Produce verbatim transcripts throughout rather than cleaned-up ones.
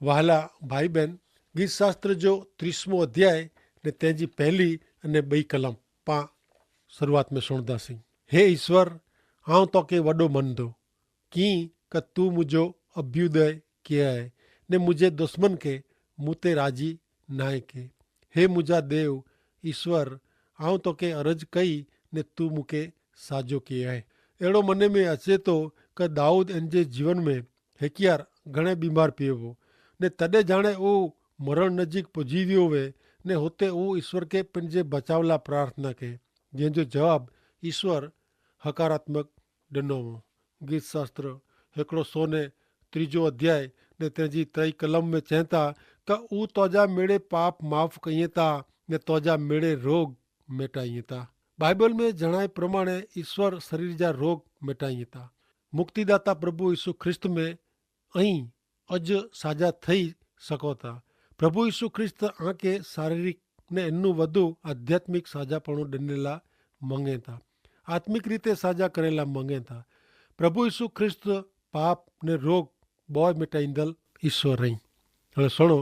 વહાલા ભાઈ બહેન, ગીતશાસ્ત્ર જો ત્રીસમો અધ્યાય ને તેની પહેલી અને બઈ કલમ પાં શરૂઆત મેં સુણદા સિંહ. હે ઈસ્વર, આઉં તો કે વડો મન દો કિંક તું મુઝે અભ્યુદય કિયા હૈ, ને મુઝે દુશ્મન કે મુતે રાજી નાય કે. હે મુઝે દેવ ઈસ્વર, આઉં તો કે અરજ કઈ ને તું મુકે સાજો કિયા હૈ. એડો મને મેં અચેતો કે દાઉદ એન જે જીવન મેં હેકિયાર ઘણે બીમાર પીવો, ને તદે જાણે ઉં મરણ નજીક પજીવ્યો વે, ને હોતે ઉં ઈસ્વર કે પન જે બચાવલા પ્રાર્થના કે, જેન જો જવાબ ઈસ્વર હકારાત્મક ડનો વો. ગીતશાસ્ત્ર હેકડો સોને ત્રીજો અધ્યાય ને તેની ત્રય કલમ મેં ચેંતા, કે ઉં તોજા મેળે પાપ માફ કહિયે તા, ને તોજા મેળે રોગ મેટાઈ તા. બાઈબલ મેં જણાય પ્રમાણે ઈસ્વર શરીર જા રોગ મેટાઈ તા. મુક્તિદાતા પ્રભુ ઈસુ ખ્રિસ્ત મેં અહીં અજ સાજા થઈ શકો તા. પ્રભુ ઈસુ ખ્રિસ્ત આંકે શારીરિક ને એનનું વધુ આધ્યાત્મિક સાજાપણું દનેલા મંગેતા, આત્મિક રીતે સાજા કરેલા મંગેતા. પ્રભુ ઈસુ ખ્રિસ્ત પાપ ને રોગ બોય મેટાઈંદલ ઈસ્વર રહી. અને સણો,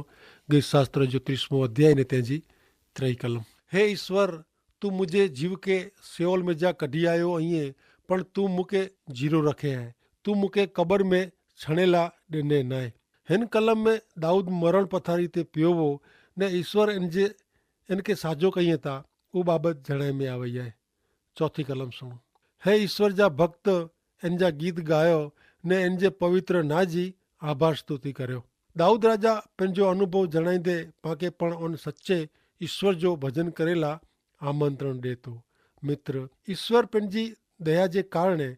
ગીતશાસ્ત્ર જો ત્રીસમો અધ્યાય ને તેની ત્રય કલમ. હે ઈસ્વર, તું મુઝે જીવ કે સેવલ મેં જા કઢ઼ી આયો અઇયે, પણ તું મુકે જીરો રખે હૈ. તું મુકે કબર મેં છણેલા દેને નાય. હેન કલમ મેં દાઉદ મરણ પથારી તે પ્યોવો ને ઈસ્વર એન કે સાજો કહિયે તા ઉ બાબત જણાય મેં આવે હૈ. ચોથી કલમ સુણો. હે ઈસ્વર જા ભક્ત, એન જા ગીત ગાયો ને એન જે પવિત્ર નાજી આભાર સ્તુતિ કર્યો. દાઉદ રાજા પેનજો અનુભવ જણાઈ દે પાંકે પણ ઓન સચ્ચે ઈસ્વર જો ભજન કરેલા આમંત્રણ દેતો. મિત્ર, ઈસ્વર પેનજી દયા જે કારણે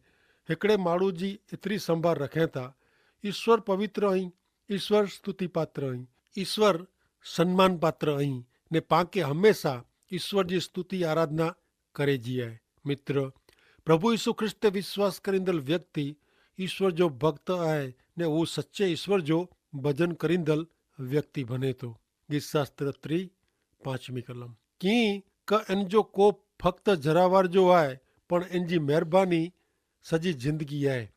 હેકડ઼ે માણૂ જી એતરી સંભાર રખેતા. ઈસ્વર પવિત્ર અહીં, ઈસ્વર સ્તુતિપાત્ર અહીં, ઈસ્વર સન્માનપાત્ર અહીં, ને પાંકે હમેંસા ઈસ્વર જી સ્તુતિ આરાધના કરે જી આય. મિત્ર, પ્રભુ ઈસુ ખ્રિસ્ત તે વિશ્વાસ કરીંદલ વ્યક્તિ ઈસ્વર જો ભક્ત આય, ને ઉસ સચ્ચે ઈસ્વર જો ભજન કરીંદલ વ્યક્તિ ભને તો. ગીતશાસ્ત્ર ત્રી પાંચમી કલમ. કિંક એન જો કોપ ફક્ત જરાવાર જો આય, પણ એન જી મહેરબાની સજી જિંદગી આય.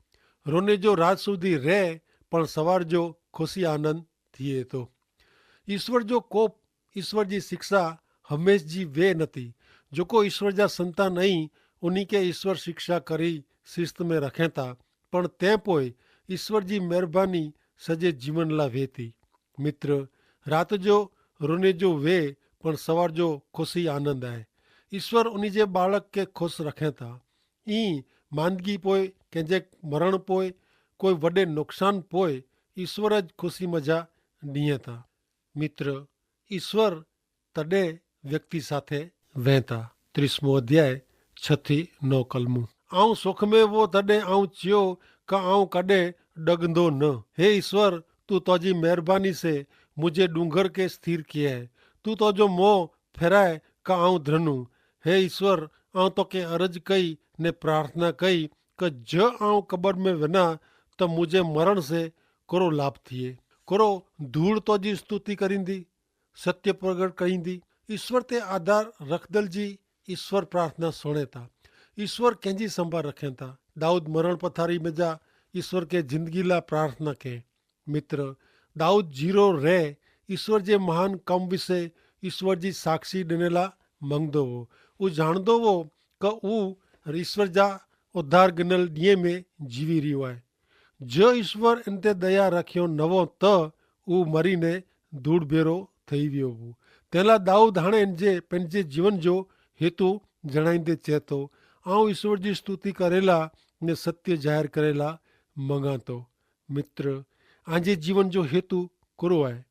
રોને જો રાત સુધી રહે, પણ સવાર જો ખુશી આનંદ થિયે તો. ઈસ્વર જો કોપ, ઈસ્વર જી શિક્ષા હમેંશ જી વે નથી. જોકો ઈસ્વર જા સંતાન અહીં, ઉની કે ઈસ્વર શિક્ષા કરી શિસ્ત મેં રખેતા, પણ તે પોય ઈસ્વર જી મહેરબાની સજે જીવન લા વેતી. મિત્ર, રાત જો રોને જો વે, પણ સવાર જો ખુશી આનંદ આય. ઈસ્વર ઉની જે બાળક કે ખુશ રખેતા. ઈ માંદગી પોય, કેંજે મરણ પોય, કોઈ વડે નુકસાન પોય, ઈસ્વર જ ખુશી મજા નિયતા. મિત્ર, ઈસ્વર તદે વ્યક્તિ સાથે વહેંતા. ત્રીસમો અધ્યાય છ થી નવ કલમું. આઉં સુખમે વો તદે આઉં ચ્યો, કા આઉં કદે ડગંદો ન. હે ઈસ્વર, તું તોજી મહેરબાની સે મુઝે ડુંગર કે સ્થિર કિયા હૈ. તું તોજો મોં ફેરાય કા આઉં ધ્રનું. હે ઈસ્વર, આઉં તો કે અરજ કઈ ને પ્રાર્થના કઈ, કે જો આઉં કબર મેં વેના, તો મુઝે મરણ સે કોરો લાભ થિયે? કોરો ધૂળ તોજી સ્તુતિ કરીંદી, સત્ય પ્રગટ કરીંદી? ઈસ્વર તે આધાર રખદલ જી ઈસ્વર પ્રાર્થના સુણેતા. ઈસ્વર કેંજી સંભાર રખેતા? દાઉદ મરણ પથારી મેં જા ઈસ્વર કે જિંદગી લા પ્રાર્થના કે. મિત્ર, દાઉદ જીરો રહે ઈસ્વર જે મહાન કમ વિશે ઈસ્વર જી સાક્ષી ડેનેલા મંગદો વો. ઉજાણદો વો કે ઉ ઈસ્વર જા ઉદ્ધાર ગનલ દિયે મેં જીવી રહ્યો આય. જો ઈસ્વર એન તે દયા રખ્યો નવો, તો ઉ મરી ને ધૂળ ભેરો થઈ વ્યો વો. તેલા દાઉદ હાણે એન જે પેન જે જીવન જો હેતુ જણાઈ દે ચેતો, આઉં ઈસ્વર જી સ્તુતિ કરેલા ને સત્ય જાહેર કરેલા મંગાતો. મિત્ર, આજે જીવન જો હેતુ કરો આય?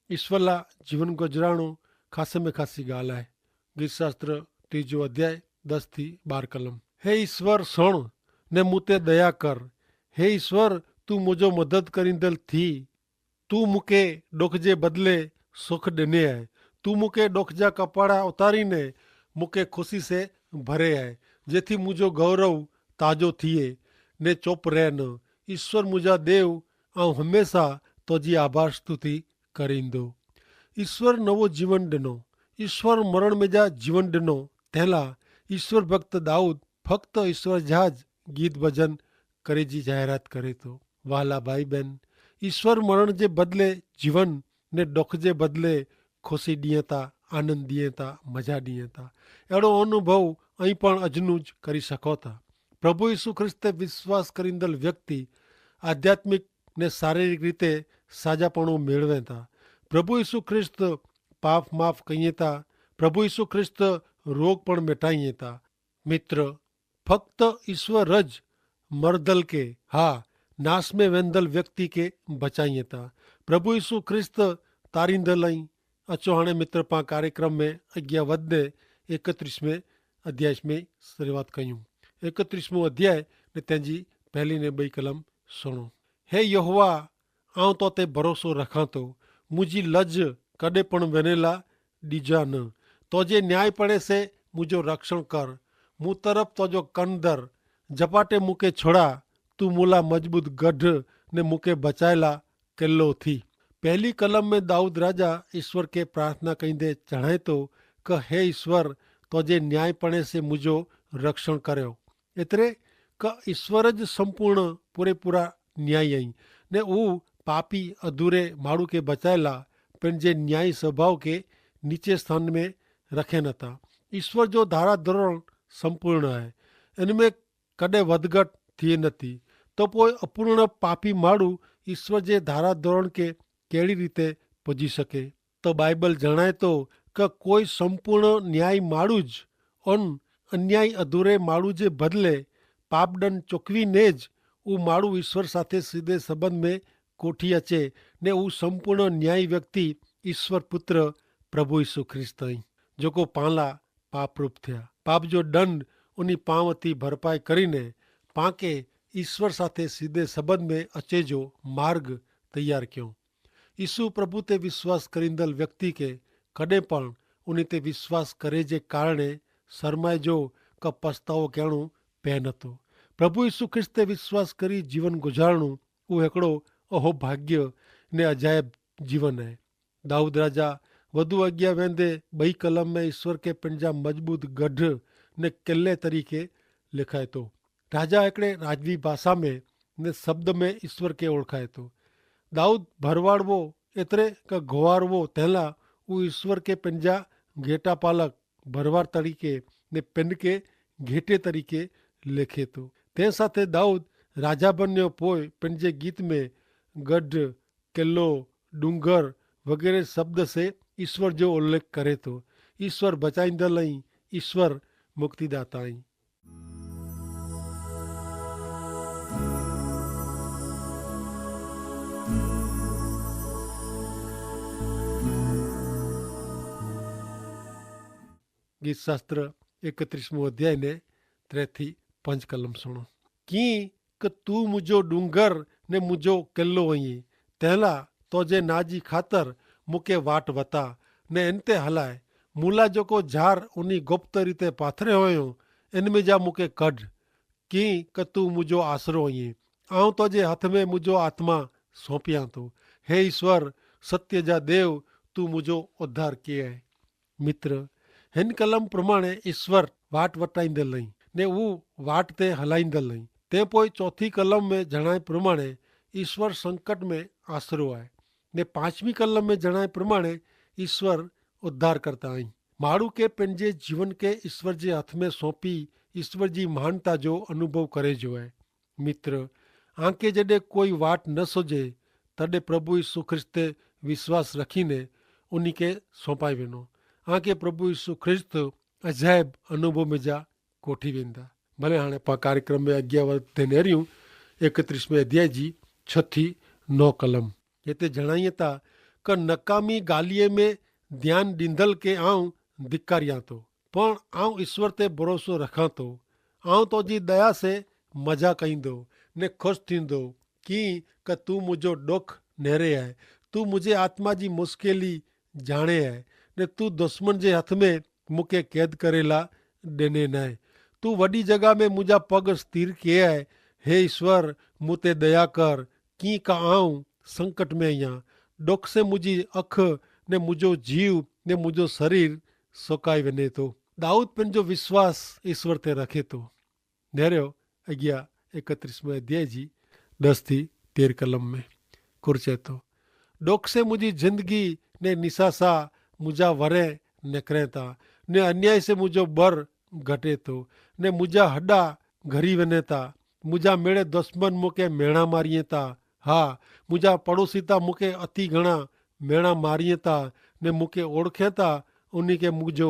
ઈસ્વર લા જીવન ગજરાણો ખાસે મેં ખાસી ગાલ આય. ગીતશાસ્ત્ર ત્રીજો અધ્યાય દસ થી બાર કલમ. હે ઈસ્વર, સણ ને મુતે દયા કર. હે ઈસ્વર, તું મુજો મદદ કરીંદલ થી. તું મુકે ડોખ જે બદલે સુખ દેને આય. તું મુકે ડોખ જા કપાડા ઉતારી ને મુકે ખુશી સે ભરે આય, જેથી મુજો ગૌરવ તાજો થિયે ને ચોપ રહે ન. ઈસ્વર મુજા દેવ, આઉં હમેંસા તોજી આભાર સ્તુતિ કરીંદો. ઈસ્વર નવો જીવન ડેનો. ઈસ્વર મરણ મેં જા જીવન ડેનો. તેલા ઈસ્વર ભક્ત દાઉદ ફક્ત ઈસ્વર જા જ ગીત ભજન કરે જી જાહેરાત કરે તો. વહાલા ભાઈ બહેન, ઈસ્વર મરણ જે બદલે જીવન, ને ડોખ જે બદલે ખુશી દિયે તા, આનંદ દિયે તા, મજા દિયે તા. એડો અનુભવ અહીં પણ અજનું જ કરી શકો તા. પ્રભુ ઈસુ ખ્રિસ્તે વિશ્વાસ કરીંદલ વ્યક્તિ આધ્યાત્મિક ને શારીરિક રીતે સાજાપણો મેળવે તા. પ્રભુ ઈસુ ખ્રિસ્ત પાપ માફ કહિયે તા. પ્રભુ ઈસુ ખ્રિસ્ત રોગ પણ મેટાઈ તા. મિત્ર, ફક્ત ઈસ્વર જ મરદલ કે, હા, નાસ મેં વેંદલ વ્યક્તિ કે બચાઈ તા. પ્રભુ ઈસુ ખ્રિસ્ત તારીંદલ અહીં. અચો હાણે મિત્ર પાં કાર્યક્રમ મેં અજ્ઞાવદને એકત્રીસ મેં અધ્યાય મેં શરૂઆત કહ્યું. એકત્રીસ મું અધ્યાય ને તેની પહેલી ને બઈ કલમ સુણો. હે યહોવા, આઉં તો તે ભરોસો રખાં તો, મુઝે લજ કદે પણ વેનેલા દીજા ન. તો જે ન્યાયીપણે સે મુઝે રક્ષણ કર. મુતરફ તો જો કનદર જપાટે મુકે છોડા. તું મુલા મજબૂત ગઢ ને મુકે બચાયેલા કેલ્લો થી. પહેલી કલમ મેં દાઉદ રાજા ઈસ્વર કે પ્રાર્થના કઈંદે જણાયતો, કે હે ઈસ્વર, તો જે ન્યાયીપણે સે મુઝે રક્ષણ કર્યો. એતરે કે ઈસ્વર જ સંપૂર્ણ પૂરેપૂરા ન્યાયી અહીં, ને ઉહ પાપી અધૂરે માણૂ કે બચાયેલા પણ જે ન્યાયી સ્વભાવ કે નીચે સ્થાન મેં રખે નતા. ઈસ્વર જો ધારા ધોરણ સંપૂર્ણ હૈ, એન મેં કદે વધગટ થિયે નથી. તો પોય અપૂર્ણ પાપી માણૂ ઈસ્વર જે ધારા ધોરણ કે કેડી રીતે પજી શકે? તો બાઈબલ જણાયતો, કે કોઈ સંપૂર્ણ ન્યાયી માણૂ જ અન અન્યાયી અધૂરે માણૂ જે બદલે પાપદંડ ચોકવી ને જ ઉં માણૂ ઈસ્વર સાથે સીધે સંબંધ મેં કોઠી અચે. ને ઉં સંપૂર્ણ ન્યાયી વ્યક્તિ ઈસ્વર પુત્ર પ્રભુ ઈસુ ખ્રિસ્ત અહીં, જોકો પાંલા પાપરૂપ થયા. પાપ જો દંડ ઉની પાંવતી ભરપાઈ કરીને પાંકે ઈસ્વર સાથે સીધે સંબંધ મેં અચે જો માર્ગ તૈયાર ક્યો. ઈસુ પ્રભુ તે વિશ્વાસ કરીંદલ વ્યક્તિ કે કદે પણ ઉની તે વિશ્વાસ કરે જે કારણે સરમાય જો કે પસ્તાવો કહેણું પહેન હતો. પ્રભુ ઈસુ ખ્રિસ્ત તે વિશ્વાસ કરી જીવન ગુજારણું ઉહ એકડો અહોભાગ્ય ને અજાયબ જીવન હૈ. દાઉદ રાજા વધુ અજ્ઞા વેંદે બહી કલમ મેં ઈસ્વર કે પંજા મજબૂત ગઢ ને કેલ્લે તરીકે લેખાય તો. રાજા એકડે રાજવી ભાષા મેં ને શબ્દ મેં ઈસ્વર કે ઓળખાય તો. દાઉદ ભરવાડવો એતરે કે ગોવારવો તેલા ઉં ઈસ્વર કે પંજા ઘેટા પાલક ભરવાડ તરીકે ને પંડ કે ઘેટે તરીકે લેખે તો. તે સાથે દાઉદ રાજા બન્યો પોય પંજે ગીત મેં ગઢ, કેલ્લો, ડુંગર વગેરે શબ્દ સે ઈસ્વર જો ઉલ્લેખ કરે તો. ઈસ્વર બચાઈંદલ અહીં, ઈસ્વર મુક્તિદાતા અહીં. ગીતશાસ્ત્ર એકત્રીસમું અધ્યાય ને ત્રે થી પંજ કલમ સુણો. કિંક તું મુજો ડુંગર ને મુજો કેલ્લો અહીં, તેલા તોજે નાજી ખાતર મુકે વાટ વતા ને એન તે હલાય. મુલા જોકો ઝાર ઉની ગોપ્ત રીતે પાથરે હોયો એન મેં જા મુકે કઢ. કિંક તું મુજો આશરો અહીં, આઉં તોજે હથ મેં મુજો આત્મા સોંપ્યા તો. હે ઈસ્વર, સત્ય જા દેવ, તું મુજો ઉદ્ધાર કિયા હૈ. મિત્ર, હેન કલમ પ્રમાણે ઈસ્વર વાટ વટાઈંદલ નહીં ને ઉં વાટ તે હલાઈંદલ નહીં. તે પોય ચોથી કલમ મેં જણાય પ્રમાણે ઈસ્વર સંકટ મેં આશરો આય. ને પાંચમી કલમ મેં જણાય પ્રમાણે ઈસ્વર ઉદ્ધાર કરતા અહીં. માણૂ કે પેનજે જીવન કે ઈસ્વર જે હાથ મેં સોંપી ઈસ્વર જી મહાનતા જો અનુભવ કરે જો આય. મિત્ર, આંકે જડે કોઈ વાટ ન સોજે, તદે પ્રભુ ઈસુ ખ્રિસ્તે વિશ્વાસ રખીને ઉની કે સોંપાઈ વેનો. આંકે પ્રભુ ઈસુ ખ્રિસ્ત અજાયબ અનુભવ મેં જા કોઠી વેંદા. ભલે હાણે પા કાર્યક્રમ મેં અગિયાવર ધેનેર્યું, એકત્રીસમે અધ્યાય જી છ થી નો કલમ. જેતે જણાયે તા કે નકામી ગાલિયે મેં ધ્યાન દીંધલ કે આઉં ધિક્કાર્યા તો, પણ આઉં ઈસ્વર તે ભરોસો રખાં તો. આઉં તોજી દયા સે મજા કઈંદો ને ખુશ થીંદો, કિંક તું મુજો ડોખ નેરે હૈ. તું મુજે આત્મા જી મુશ્કેલી જાણે હૈ, ને તું દુશ્મન જે હાથ મેં મુકે કેદ કરેલા દેને નાય. તું વડી જગા મેં મુજા પગ સ્થિર કે હૈ. હે ઈસ્વર, મુતે દયા કર, કિંક આઉં સંકટ મેં અહિયા. ડોખ સે મુજી અખ ને મુજો જીવ ને મુજો શરીર સોકાઈ વેને તો. દાઉદ પન જો વિશ્વાસ ઈસ્વર તે રખે તો. નેર્યો અગિયા એકત્રીસમે અધ્યાય જી દસ થી તેર કલમ મેં. કુરચે તો. ડોખ સે મુઝે જિંદગી ને નિસાસા મુઝા વરે નેકરે તા, ને અન્યાય સે મુઝો બર ઘટે તો, ને મુઝા હડા ઘરી વને તા. મુઝા મેળે દુશ્મન મુકે મેણા મારિયે તા. હા, મુઝા પડોસી તા મુકે અતિ ઘણા મેણા મારિયે તા, ને મુકે ઓળખે તા ઉની કે મુઝો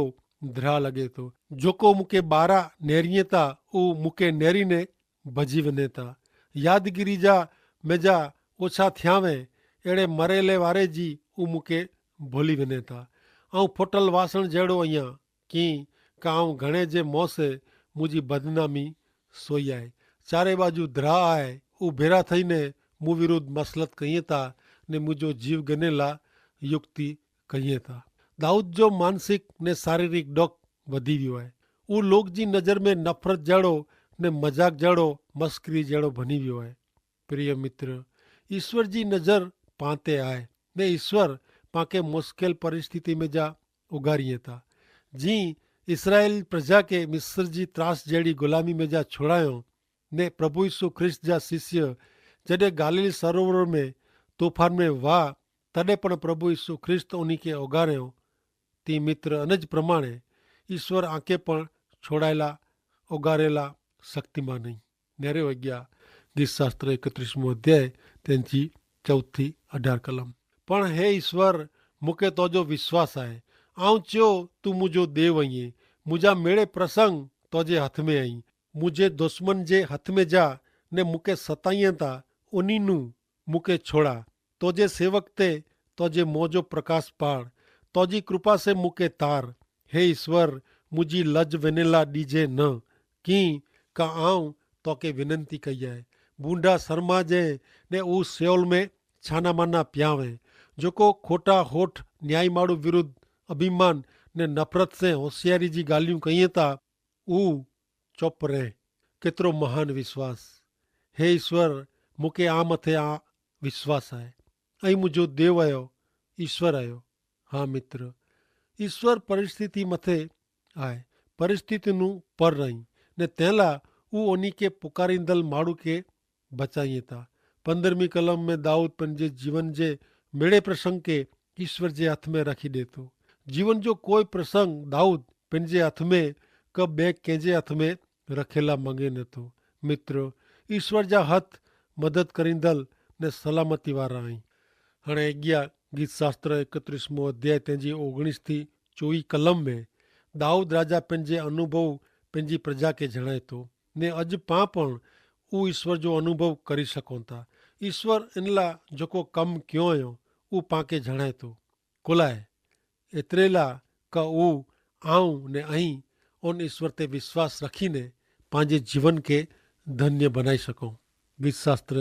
ધ્રા લગે તો. જોકો મુકે બારા નેરિયે તા ઉ મુકે નેરી ને ભજી વને તા. યાદગીરી જા મેજા ઓછા થ્યાવે એડે મરેલે વારે જી ઉ મુકે ભોલી વને તા. આઉં ફોટલ વાસણ જેડો અહિયા કિંક આઉં ઘણે જે મોસે મુઝી બદનામી સોઈ આય. ચારે બાજુ ધ્રા આય ઉ ભેરા થઈ ને મુઝે વિરુદ્ધ મસલત કહિયે તા, ને મુઝો જીવ ગનેલા યુક્તિ કહિયે તા. દાઉદ જો માનસિક ને શારીરિક ડોખ વધી વ્યો આય. ઉ લોક જી નજર મેં નફરત જેડો ને મજાક જેડો મસ્કરી જેડો ભની વ્યો આય. પ્રિય મિત્ર, ઈસ્વર જી નજર પાંતે આય, ને ઈસ્વર પાંકે મુસ્કેલ પરિસ્થિતિ મેં જા ઉગારી હતા. જી ઇસ્રાયેલ પ્રજા કે મિસ્ર જી ત્રાસ જેડી ગુલામી મેં જા છોડાયો, ને પ્રભુ ઈસુ ખ્રિસ્ત જા શિષ્ય જડે ગાલિલ સરોવર મેં તોફાન મેં વાહ, તદે પણ પ્રભુ ઈસુ ખ્રિસ્ત ઉની કે ઉગાર્યો. તી મિત્ર અનજ પ્રમાણે ઈસ્વર આંકે પણ છોડાયેલા ઉગારેલા શક્તિમાં નહીં. નેરે વૈગ્યા ગીતશાસ્ત્ર એકત્રીસમો અધ્યાય તેની ચૌથી અઢાર કલમ. પણ હે ઈસ્વર, મુકે તોજો વિશ્વાસ આય. આઉં ચ્યો તું મુજો દેવ અઇયે. મુજા મેળે પ્રસંગ તોજે હાથમે આઈ. મુજે દુશ્મન જે હાથમે જા ને મુકે સતાઈયા તા ઉની નુ મુકે છોડા. તોજે સેવક તે તોજે મોજો પ્રકાશ પાડ. તોજી કૃપા સે મુકે તાર. હે ઈસ્વર, મુજી લજ વેનેલા દીજે ન. કિંક આઉં તોકે વિનંતી કહિયા હૈ. બૂંડા સરમા જે ને ઉસ સેવલ મેં છાના માના પ્યાવે. જોકો ખોટા હોઠ ન્યાયી માડૂ વિરુદ્ધ અભિમાન ને નફરત સે હોશિયારી જી ગાલિયું કહિયે તા ઉ ચોપ રહે. કેતરો મહાન વિશ્વાસ. હે ઈસ્વર, મુકે આ મતે આ વિશ્વાસ આય. અહીં મુજો દેવ આયો, ઈસ્વર આયો. હા મિત્ર, ઈસ્વર પરિસ્થિતિ મતે આય. પરિસ્થિતિનું પર રહી ને તેલા ઉ ઓની કે પુકારીંદલ માડૂ કે બચાઈ તા. પંદ્રહમી કલમ મેં દાઉદ પન જે જીવન જે મેળે પ્રસંગ કે ઈસ્વર જે હાથ મેં રાખી દેતો. જીવન જો કોઈ પ્રસંગ દાઉદ પન જે હાથ મેં કે બે કેંજે હાથ મેં રખેલા મંગે નતો. મિત્ર, ઈસ્વર જા હાથ મદદ કરીંદલ ને સલામતી વારા અહીં. હણે અગિયા ગીતશાસ્ત્ર એકત્રીસમો અધ્યાય તેની ઓગણીસ થી ચોવી કલમ મેં દાઉદ રાજા પન જે અનુભવ પન જી પ્રજા કે જણાયતો. ને અજ પાં પણ ઉ ઈસ્વર જો અનુભવ કરી શકોતા. ઈસ્વર એનલા જોકો કમ ક્યો અયો ઉ પાંકે જણાયતો. કોલાએ એતરેલા કા ઉ આઉં ને અહીં ઓન ઈસ્વર તે વિશ્વાસ રખી ને પાંજે જીવન કે ધન્ય બનાઈ શકો. ગીતશાસ્ત્ર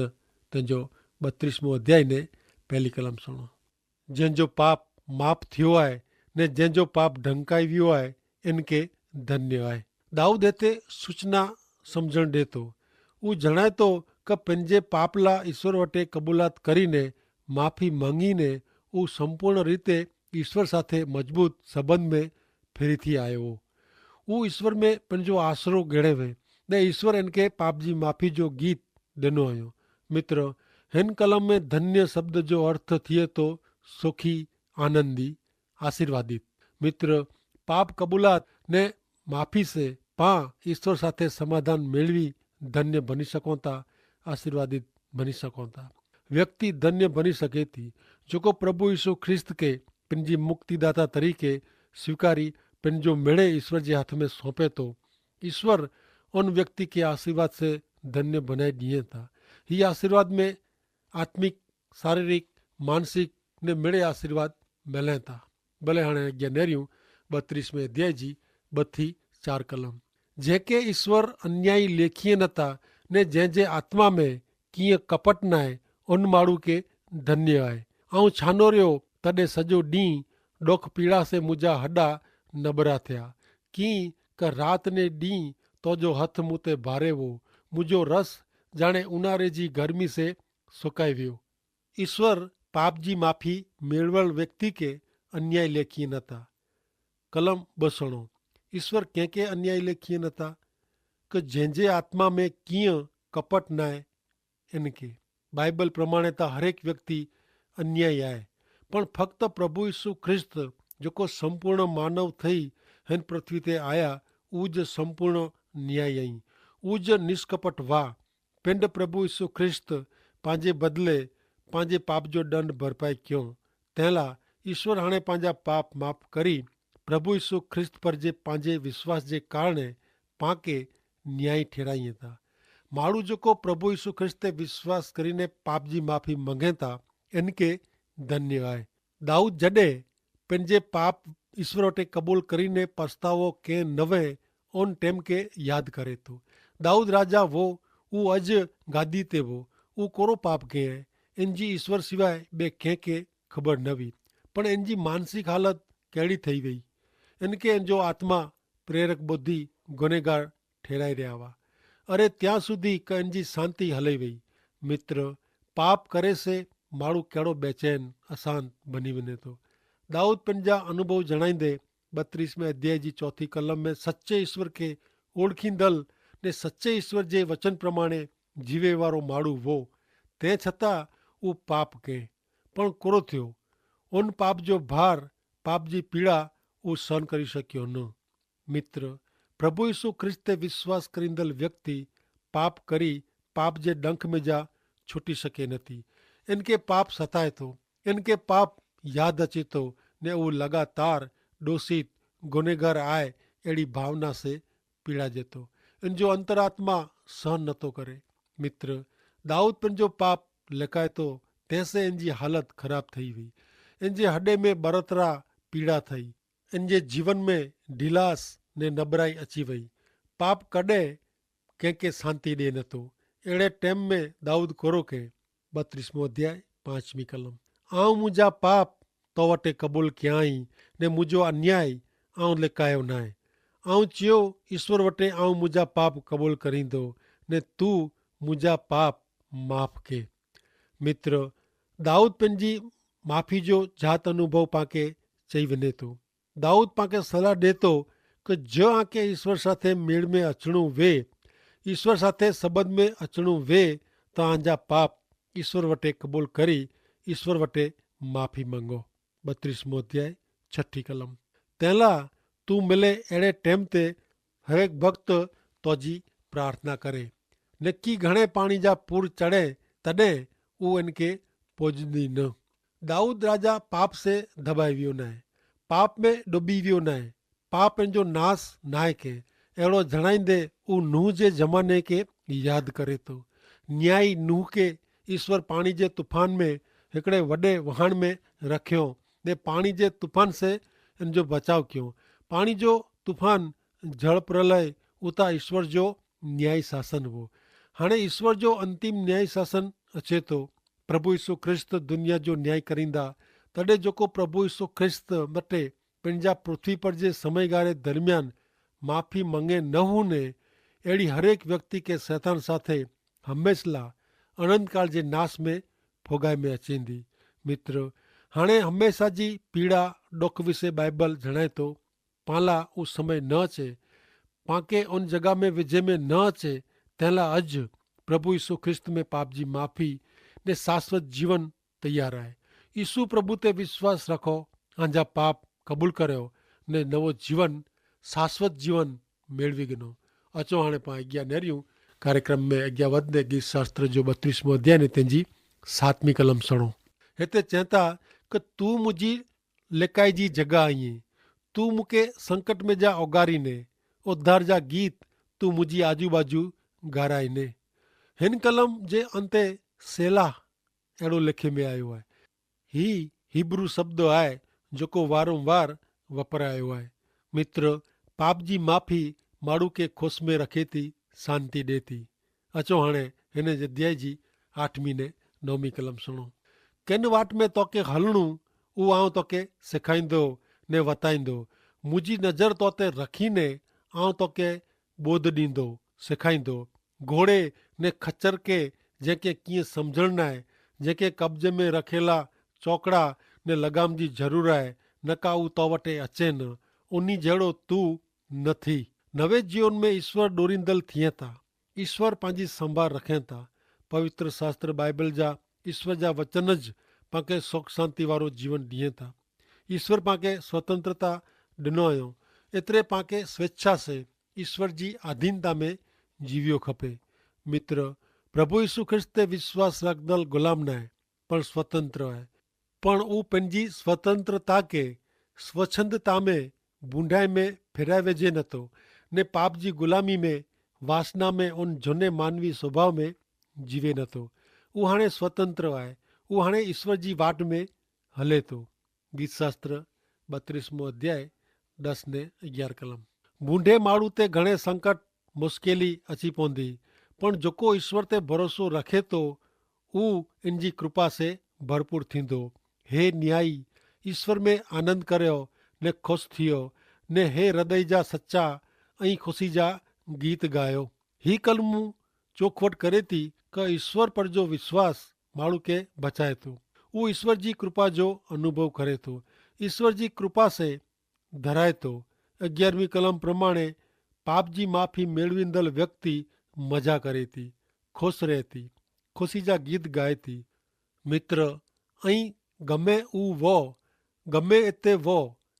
તેજો બત્રીસમો અધ્યાય ને પહેલી કલમ સુણો. જેન જો પાપ માફ થયો આય ને જેન જો પાપ ઢંકાઈ વ્યો આય એન કે ધન્ય આય. દાઉદ હેતે સૂચના સમઝણ દેતો. ઉં જણાયતો કે પેનજે પાપલા ઈસ્વર વટે કબૂલાત કરીને માફી માંગીને ઉં સંપૂર્ણ રીતે ઈસ્વર સાથે મજબૂત સંબંધ મેં ફેરી થી આયો. ઉં ઈસ્વર મેં પેનજો આશરો ગેળે વે ને ઈસ્વર એનકે પાપજી માફી જો ગીત દેનો આયો. મિત્ર, હેન કલમ મેં ધન્ય શબ્દ જો અર્થ થિયે તો સુખી, આનંદી, આશીર્વાદિત. મિત્ર, પાપ કબૂલાત ને માફી સે પાં ઈસ્વર સાથે સમાધાન મેળવી ધન્ય ભની શકોતા, આશીર્વાદિત ભની શકોતા. વ્યક્તિ ધન્ય ભની શકેતી જોકો પ્રભુ ઈસુ ખ્રિસ્ત કે પેનજી મુક્તિદાતા તરીકે સ્વીકારી પેનજો મેળે ઈસ્વર જે હાથ મેં સોંપેતો. ઈસ્વર અન વ્યક્તિ કે આશીર્વાદ સે ધન્ય ભનાઈ દિયે તા. હી આશીર્વાદ મેં આત્મિક, શારીરિક, માનસિક ને મેળે આશીર્વાદ મેલે તા. ભલે હણે અજ્ઞા નેર્યું બત્રીસ મેં અધ્યાય જી બત્થી ચાર કલમ. જેંકે ઈસ્વર અન્યાયી લેખીએ નતા ને જેંજે આત્મા મેં કિંય કપટ નાય અનમાળું કે ધન્ય આય. આઉં છાનો રહ્યો તદે સજો ડીંહ ડોખ પીડા સે મુજા હડા નબરા થયા. કિંક રાત ને ડીંહ તોજો હથ મુતે ભારે વો. મુજો રસ જાણે ઉનારે જી ગરમી સે સુકાઈ વ્યો. ઈસ્વર પાપજી માફી મેળવલ વ્યક્તિ કે અન્યાય લેખી નતા. કલમ બસણો. ઈસ્વર કેંકે અન્યાય લેખી નતા કે જેંજે આત્મા મેં કિંય કપટ નાય એનકે. બાઈબલ પ્રમાણે તા હરેક વ્યક્તિ અન્યાયી આય. પણ ફક્ત પ્રભુ ઈસુ ખ્રિસ્ત, જેકો સંપૂર્ણ માનવ થઈ હેન પૃથ્વી તે આયા, ઉજ સંપૂર્ણ ન્યાયી અહીં, ઉજ નિષ્કપટ વાહ. પિંડ પ્રભુ ઈસુ ખ્રિસ્ત પાંજે બદલે પાંજે પાપ જો દંડ ભરપાઈ ક્યો. તેલા ઈસ્વર હણે પાંજા પાપ માફ કરી, પ્રભુ ઈસુ ખ્રિસ્ત પર જે પાંજે વિશ્વાસ જે કારણે પાંકે ન્યાયી ઠેરાઈ થા. માડૂ જોકો પ્રભુ ઈસુ ખ્રિસ્ત તે વિશ્વાસ કરીને પાપ જી માફી મંગે થા, એનકે ધન્ય આય. દાઉદ જડે પેનજે પાપ ઈસ્વર વટે કબૂલ કરીને પસ્તાવો કે નવે ઓન ટેમ કે યાદ કરે તો. દાઉદ રાજા વો ઉ અજ ગાદી તે વો ઉ કોરો પાપ કે હૈ. એનજી ઈસ્વર સિવાય બે કેંકે ખબર નવી. પણ એનજી માનસિક હાલત કહેડી થઈ વય? એનકે એનજો આત્મા પ્રેરક બોધી ગુનેગાર ઠેરાઈ રહ્યા વા. અરે ત્યાં સુધી કે એનજી શાંતિ હલઈ વય. મિત્ર, પાપ કરે સે માણુ કહેડો બેચેન અશાંત બની વને તો. દાઉદ પન જા અનુભવ જણાઈ દે બત્રીસ મેં અધ્યાય જી ચોથી કલમ મેં સચ્ચે ઈસ્વર કે ઓળખીંદલ ને સચ્ચે ઈસ્વર જે વચન પ્રમાણે જીવે વારો માડૂ વો. તે છતાં ઉપાપ કે પણ કોરો થયો. ઉન પાપ જો ભાર પાપ જી પીડા ઉસન કરી શક્યો ન. મિત્ર, પ્રભુ ઈસુ ખ્રિસ્ત તે વિશ્વાસ કરીંદલ વ્યક્તિ પાપ કરી પાપ જે ડંખ મેં જા છૂટી શકે નથી. એનકે પાપ સતાય તો, એનકે પાપ યાદ અચેતો, ને ઉ લગાતાર દોષિત ગુનેગાર આય એડી ભાવના સે પીડા જેતો. એન જો અંતરાત્મા સહન નતો કરે. મિત્ર, દાઉદ પણ જો પાપ લેકાયતો, તેસે એન જી હાલત ખરાબ થઈ વય. એન જે હડે મેં બરતરા પીડા થઈ. એન જે જીવન મેં ઢીલાસ ને નબરાઈ અચી વય. પાપ કડે કેંકે શાંતિ દે નતો. એડે ટેમ મેં દાઉદ કોરો કે, બત્રીસમો અધ્યાય પાંચમી કલમ, આઉં મુજા પાપ તો વટે કબૂલ ક્યાંય, ને મુજો અન્યાય આઉં લેકાયો નાય. આઉં ચ્યો, ઈસ્વર વટે આઉં મુજા પાપ કબૂલ કરીંદો, ને તું મુજા પાપ માફ કે. મિત્ર, દાઉદ પન જી માફી જો જાત અનુભવ પાંકે ચહી વને તો. દાઉદ પાંકે સલાહ દેતો કે જો આંકે ઈસ્વર સાથે મેળ મેં અચણું વે, ઈસ્વર સાથે સબંદ મેં અચણું વે, તો આંજા પાપ ઈસ્વર વટે કબૂલ કરી ઈસ્વર વટે માફી મંગો. બત્રીસમો અધ્યાય, છઠી કલમ, તેલા તું મિલે એડે ટેમ તે હરેક ભક્ત તોજી પ્રાર્થના કરે. નક્કી ઘણે પાણી જા પૂર ચડે તદે ઉ એનકે પોજદી ન. દાઉદ રાજા પાપ સે ધબાઈ વ્યો નાય, પાપ મેં ડોબી વ્યો નાય. પાપ એન જો નાસ નાય કે એડો જણાઈ દે. ઉ નૂહ જે જમાને કે યાદ કરે તો. ન્યાયી નૂહ કે ઈસ્વર પાણી જે તુફાન મેં હિકડ઼ે વડે વહાણ મેં રખ્યો, ને પાણી જે તુફાન સે એન જો બચાવ ક્યો. પાણી જો તુફાન, જળ પ્રલય ઉતા ઈસ્વર જો ન્યાયી શાસન વો. હાણે ઈસ્વર જો અંતિમ ન્યાયી શાસન અછે તો. પ્રભુ ઈસુ ખ્રિસ્ત દુનિયા જો ન્યાયી કરીંદા. તદે જોકો પ્રભુ ઈસુ ખ્રિસ્ત મટે પન જા પૃથ્વી પર જે સમયગારે દરમિયાન માફી મંગે ન હુને, એડી હરેક વ્યક્તિ કે સૈતાન સાથે હમેંશલા અનંતકાળ જે નાસ મેં ફોગાઈ મેં અચેંદી. મિત્ર, હાણે હમેંશા જી પીડા ડોખ વિશે બાઈબલ જણાયતો. પાંલા ઉસ સમય ન છે. પાંકે ઉન જગા મેં વિજય મેં ન છે. તેલા અજ પ્રભુ ઈસુ ખ્રિસ્ત મેં પાપ જી માફી ને શાશ્વત જીવન તૈયાર આય. ઈસુ પ્રભુ તે વિશ્વાસ રાખો, આંજા પાપ કબૂલ કર્યો ને નવો જીવન, શાશ્વત જીવન મેળવી ગનો. અચો હાણે પાં અજ્ઞા નેર્યું. કાર્યક્રમ મેં અજ્ઞા વધને ગીત શાસ્ત્ર જો બત્રીસમો અધ્યાય ને તેની સાતમી કલમ સણો. હેતે ચેંતા કે તું મુજી લેકાઈ જી જગા આઈ હૈ. તું મુકે સંકટ મેં જા ઓગારી ને, ઉદ્ધાર જા ગીત તું મુજી આજુબાજુ ગારાઈ ને. હેન કલમ જે અંતે સેલાહ એડો લેખે મેં આયો હૈ. હી હીબ્રૂ શબ્દો આય, જોકો વારંવાર વપરાયો આય. મિત્ર, પાપજી માફી માડૂ કે ખુશ મેં રખેતી, શાંતિ દેતી. અચો હણે હેને જદ્યાઈ જી આઠમી ને નવમી કલમ સુણો. કેન વાટ મેં તોકે હલણું, ઉ આઉં તોકે સિખાઈંદો ને વતાઈંદો. મુજી નજર તોતે રખીને આઉં તોકે બોધ દીંદો, સિખાઈંદો. ઘોડે ને ખચર કે જેંકે કિંય સમઝણ નાય, જેંકે કબજે મેં રખેલા ચોકડા ને લગામ જી જરૂર આય, નકા ઉ તો વટે અચે ન. ઉની જેડો તું નથી. નવે જીવન મેં ઈસ્વર ડોરીંદલ થિયે તા. ઈસ્વર પાંજી સંભાર રખે તા. પવિત્ર શાસ્ત્ર બાઈબલ જા ઈસ્વર જા વચન જ પાંકે સોખ શાંતિ વારો જીવન દિયે થા. ઈસ્વર પાંકે સ્વતંત્રતા ડનો આયો, એતરે પાંકે સ્વેચ્છા સે ઈસ્વર જી આધીનતા મેં જીવ્યો ખપે. મિત્ર, પ્રભુ ઈસુ ખ્રિસ્ત તે વિશ્વાસ રાખદલ ગુલામ નાય, પણ સ્વતંત્ર હૈ. પણ ઉં પનજી સ્વતંત્રતા કે સ્વચ્છંદતા મેં ભૂંડાઈ મેં ફેરાઈ વેજે નતો, ને પાપ જી ગુલામી મેં વાસના મેં ઉન જોને માનવી સ્વભાવ મેં જીવે નતો. ઉહાણે સ્વતંત્ર આય. ઉહાણે ઈસ્વર જી વાટ મેં હલે તો. ગીતશાસ્ત્ર બત્રીસમો અધ્યાય દસ ને અગિયાર કલમ. ભૂંડે માડૂ તે ઘણે સંકટ મુશ્કેલી અચી પોંધી, પણ જોકો ઈસ્વર તે ભરોસો રખે તો ઉહ ઇનજી કૃપા સે ભરપૂર થીંદો. હે ન્યાયી, ઈસ્વર મેં આનંદ કર્યો ને ખુશ થિયો, ને હે હૃદય જા સચ્ચા અહીં ખુશી જા ગીત ગાયો. હી કલમું ચોખવટ કરે તી કે ઈસ્વર પર જો વિશ્વાસ માળું કે બચાય તો ઉહ ઈસ્વર જી કૃપા જો અનુભવ કરે તો ઈસ્વર જી કૃપા સે ધરાય તો. અગિયારમી કલમ પ્રમાણે પાપ જી માફી મેળવીંદલ વ્યક્તિ મજા કરે તી, ખુશ રહે તી, ખુશી જા ગીત ગાય તી. મિત્ર, અહીં ગમે ઉ વો, ગમે એતે વો,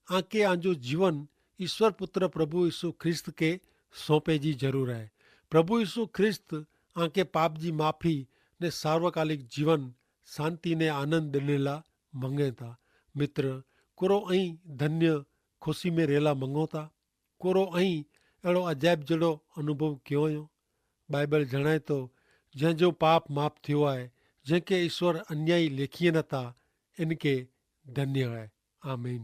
આંકે આંજો જીવન ઈસ્વર પુત્ર પ્રભુ ઈસુ ખ્રિસ્ત કે સોંપે જી જરૂર હૈ. પ્રભુ ઈસુ ખ્રિસ્ત આંકે પાપ જી માફી ને સાર્વકાલિક જીવન, શાંતિ ને આનંદ દેનેલા મંગેતા. મિત્ર, કોરો અહીં ધન્ય ખુશી મેં રહેલા મંગોતા? કોરો અહીં એડો અજાયબ જેડો અનુભવ ક્યો? બાઈબલ જણાયતો, જેહ જો પાપ માફ થયો આય, જેહ કે ઈસ્વર અન્યાયી લેખીએ નતા, એન કે ધન્ય આય. આમીન.